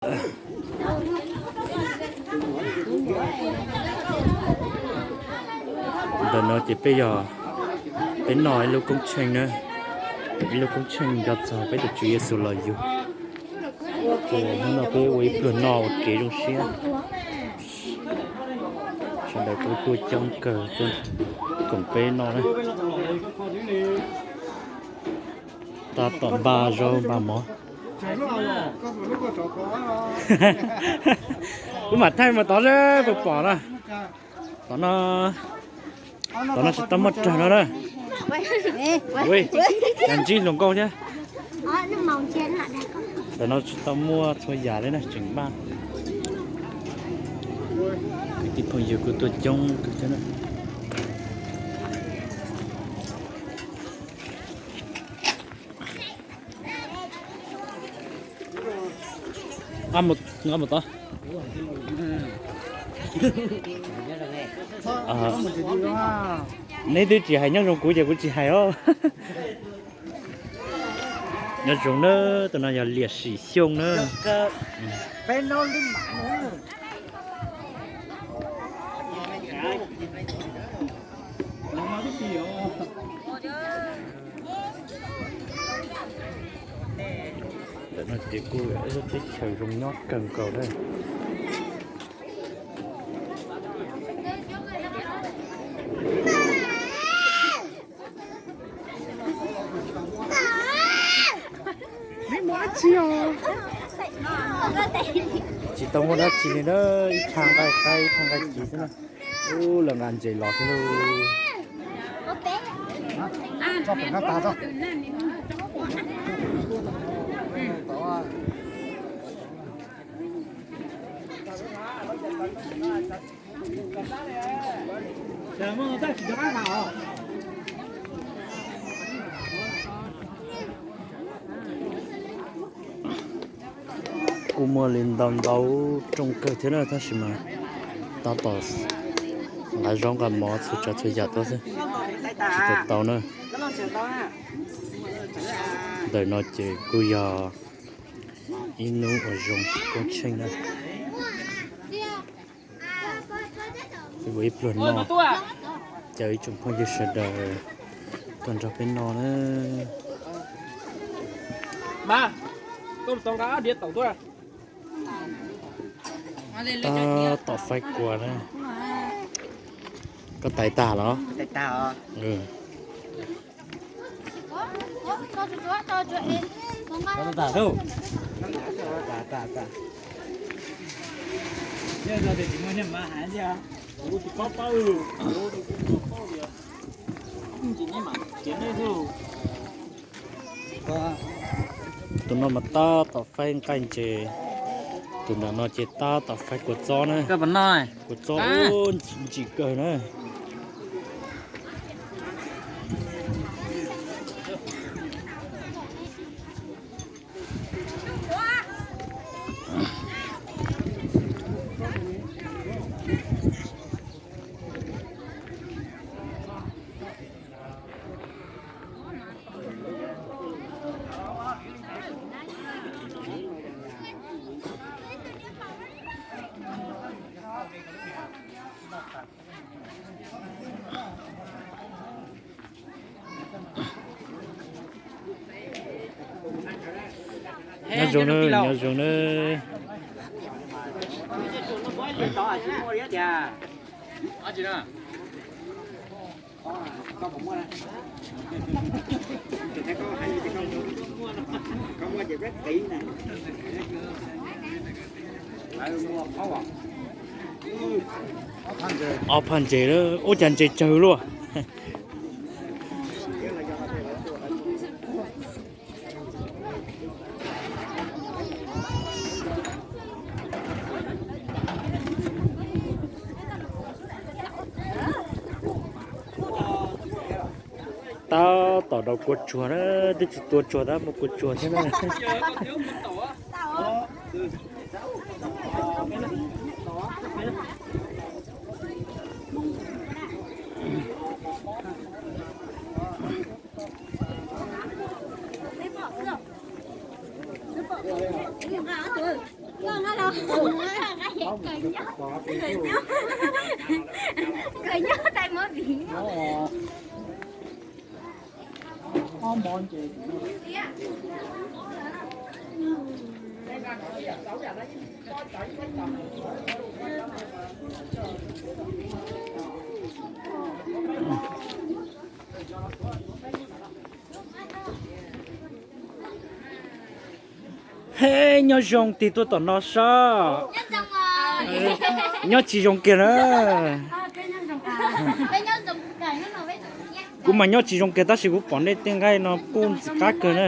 Ntawm no ces peb yog, peb noj ib lub koob tsheej na, ib lub koob tsheej nco txog peb tus Tswv Yexus los yug. Ces hnub no peb ua ib pluag noj ua kev zoo siab. Sawv daws kuj tuaj coob kawg tuaj koom peb noj na. Tab tom npaj zaub npaj mov. Kuv mam thaij mas tod seb puas pom na. Tom no, tom no tsis tau muaj rawg no na. Cas ntsib hluas nkauj thiab. Tam no tsis tau muaj txhua yam li na, tseem npaj. Kwv tij phooj ywg kuj tuaj coob kawg thiab na. Nqa mus tod. Neb twb tsis hais nyob zoo kuv ces kuv tsis hais os. Nyob zoo na, tus no yog Liam Sim Xyooj na. Ntawm no ces kuj yog ib lub teb chaws zoo nyob kawg nkaus na. Tsis tau muaj dab tsi li na, ib phaj nqaij qaib ib phaj nqaij ci xwb na. Ub, lawv nqa ntses los thiab lauj. Kuj muaj li ntau ntau rooj kawg thiab na, tab sis mas tab tom nqa zaub nqa mov txhua tsav txhua yam tuaj xwb, tsis tau tau na. Ntawm no ces kuj yog ib hnub uas zoo koob tsheej na. Peb ua ib pluag noj, caw ib tsoom phooj ywg sawv daws tuaj nrog peb noj na. Tab tom faib kua na. Koj tais tag los? Tus no mas tab tom faib nqaij ntses, tus nram no ces tab tom faib kua txob na. Kua txob ub, ntsim kawg na. Nyob zoo nawb, nyob zoo nawb. Ob phaj ntses, ua cas ntses tsawg luaj. Tab tom daus kua tsuag na, twb tsis tua tsuag tab muaj kua tsuag thiab na. Hej, nyob zoo tig tuaj tom no sab. Nyob tsis zoo kiag na. Kuv mas nyob tsis zoo kiag tab sis kuv pom nej tej nqaij no puj ntxim qab kawg na.